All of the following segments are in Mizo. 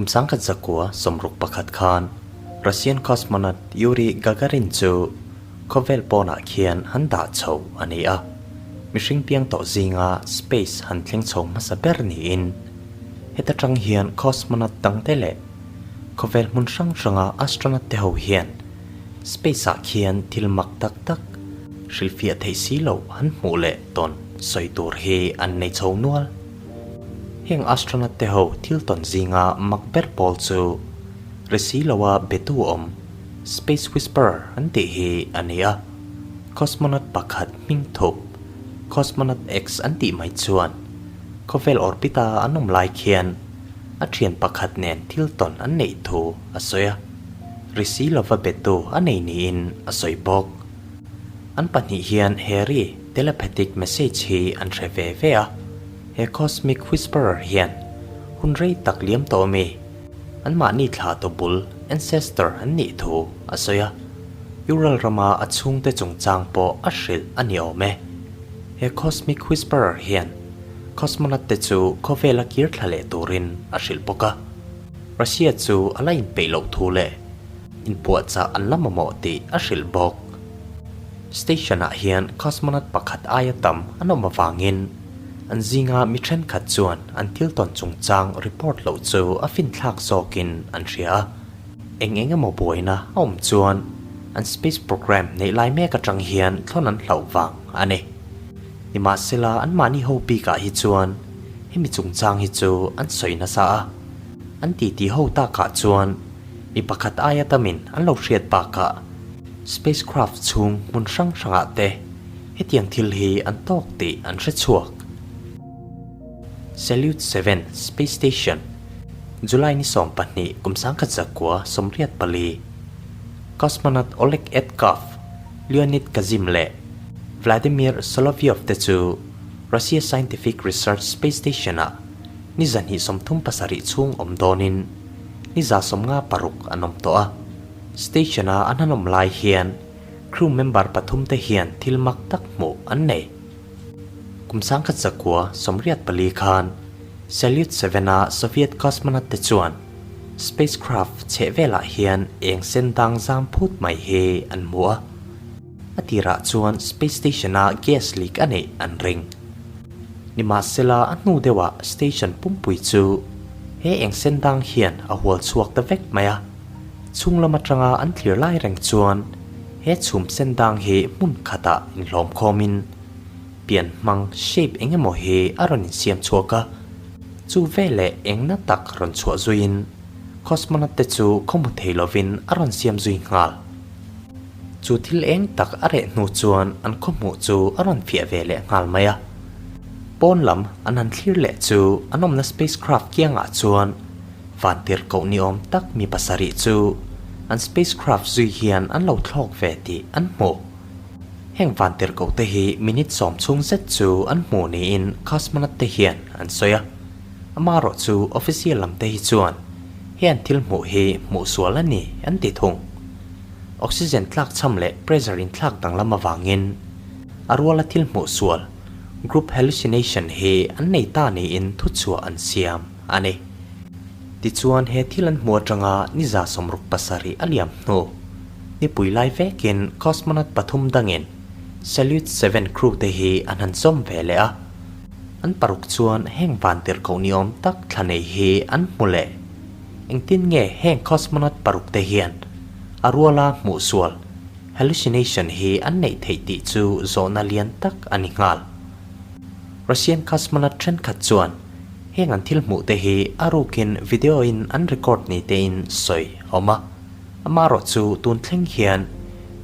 Kum 1961 khan Russian cosmonaut Yuri Gagarin chu khawvel pawnah khian han dah chho a ni a, mihring piang tawh zinga space han thleng chho hmasa ber niin heta tang hian cosmonaut dangte leh khawvel hmun hrang hranga astronaut te ho hian space ah khian thil mak tak tak hrilhfiah theih si loh han hmuh leh tawn sawi tur hi an nei chho nual. Heng astronaut te ho thil tawn zinga mak ber pawl chu risi loa betu awm Space Whisperer an tih hi a ni a, cosmonaut pakhat hming thup Cosmonaut X an tih mai chuan khawvel orbit-a an awm lai khian a thian pakhat nen thil tawn an neih thu a sawi a, risi lova betu a nei niin a sawi bawk. An pahnih hian Harry telepathic message hi an hre ve ve a, he Cosmic Whisperer hian hun rei tak liam tawh ami anmahni thlah tu bul ancestor an nih thu a sawi a, Ural rama a chhungte chungchang pawh a hrilh a ni awm e. He Cosmic Whisperer hian cosmonaut te chu khawvela kir thla leh turin a hrilh bawk a, Russia chu a la inpeih loh thu leh inpuahchah an la mamawh tih a hrilh bawk. Station-ah hian cosmonaut pakhat aia tam an awm avangin an zinga mi thenkhat chuan an thil tawn chungchang report loh chu a finthlak zawkin an hria a. Eng eng emaw buaina a awm chuan an space program neih lai mek atang hian thlawn an hlauh vang a ni. Nimahsela anmahni ho bikah hi chuan hemi chungchang hi chu an sawi nasa a, an titi ho takah chuan Mi pakhat aia tamin an lo hriat bakah spacecraft chhung hmun hrang hrangah te hetiang thil hi an tawk tih an hre chhuak. Salyut 7 Space Station, July ni 12 kum 1984, Cosmonaut Oleg Etkov, Leonid Kazim leh Vladimir Solovyov te chu Russia Scientific Research Space Station-ah ni 237 chhung awm dawnin ni 56 an awm tawh a. Station-a an han awm lai hian crew member pathum te hian thil mak tak hmuh an nei. Kum 1984 khan Salyut 7-a Soviet cosmonaut te chuan spacecraft chheh velah hian eng sen dang zam phut mai hi an hmu a. A tirah chuan space station-a gas leak a neih an ring. Nimahsela a hnu deuhah station pumpui chu he eng sen dang hian a hual chhuak ta vek mai a, chhung lam atanga an thlir lai reng chuan he chhum sen dang hi hmun khatah inhlawm khawmin pian hmang shape eng emaw hi a rawn insiam chhuak a, chu veleh engna tak rawn chhuah zuiin cosmonaut te chu khawhmu thei lovin a rawn siam zui nghal. Chu thil eng tak a reh hnu chuan an khawhmuh chu a rawn fiah ve leh nghal mai a. Pawn lam an han thlir leh chu an awmna spacecraft kiangah chuan vantir koh ni awm tak mi pasarih chu an spacecraft zui hian an lo thlawk ve tih an hmu. Heng vantir koh te hi minute sawm chhung zet chu an hmu niin cosmonaut te hian an sawi a. Amaherawh chu official lam te hi chuan he an thil hmuh hi hmuh sual a ni an ti thung. Oxygen tlak chham leh pressure in thlak danglam avangin a ruala thil hmuh sual, group hallucination, hi an nei ta niin thuchhuah an siam a ni. Tichuan he thil an hmu atanga ni 67 a liam hnu, nipui lai vekin cosmonaut pathum dangin Salyut 7 crew te hi an han zawm ve leh a. An paruk chuan heng vantirhkoh ni awm tak thla nei hi an hmu leh. Engtin nge heng cosmonaut paruk te hian a ruala hmuh sual, hallucination, hi an neih theih tih chu zawhna lian tak a ni nghal. Russian cosmonaut thenkhat chuan heng an thil hmuh te hi a rukin video in an record ni tein sawi a awm a, amaherawh chu tun thleng hian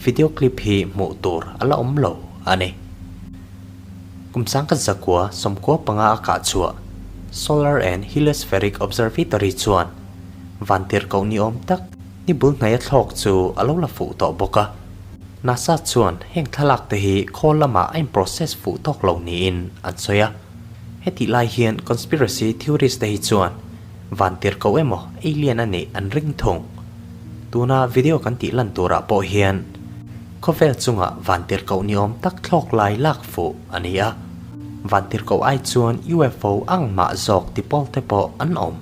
video clip hi hmuh tur a la awm lo a ni. Kum 1995 a kah chhuah Solar and Heliospheric Observatory chuan vantirhkoh ni awm tak ni bul hnaia thlawk chu a lo la fuh tawh bawk a. NASA chuan heng thlalak te hi khawl lamah a in-process fuh tawk lo niin an sawi a. Hetih lai hian conspiracy theorist te hi chuan vantirhkoh emaw alien a nih an ring thung. Tuna video kan tih lan turah pawh hian Khawvel chungah vantirhkoh ni awm tak thlawk lai lak fuh a ni a, vantirhkoh ai chuan UFO ang mah zawk ti pawl te pawh an awm.